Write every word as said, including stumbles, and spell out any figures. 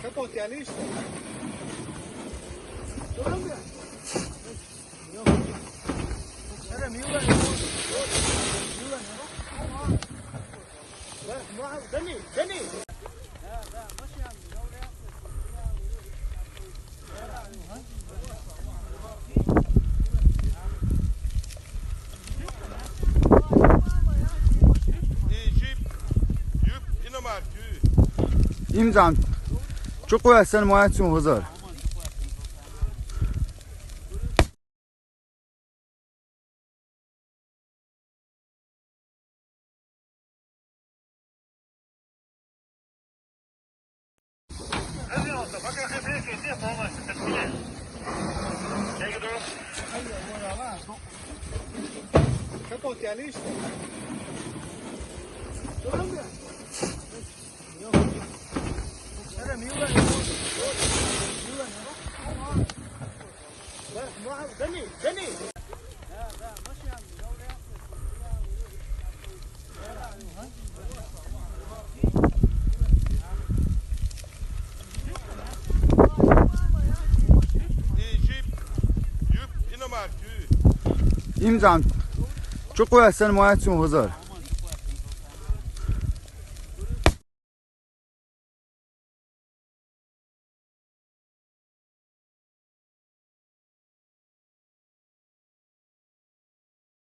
C'est bon, t'es allé, je crois. Им зан. Чу къояссан моя цун хузар. Им зан. Чу къояссан моя цун хузар.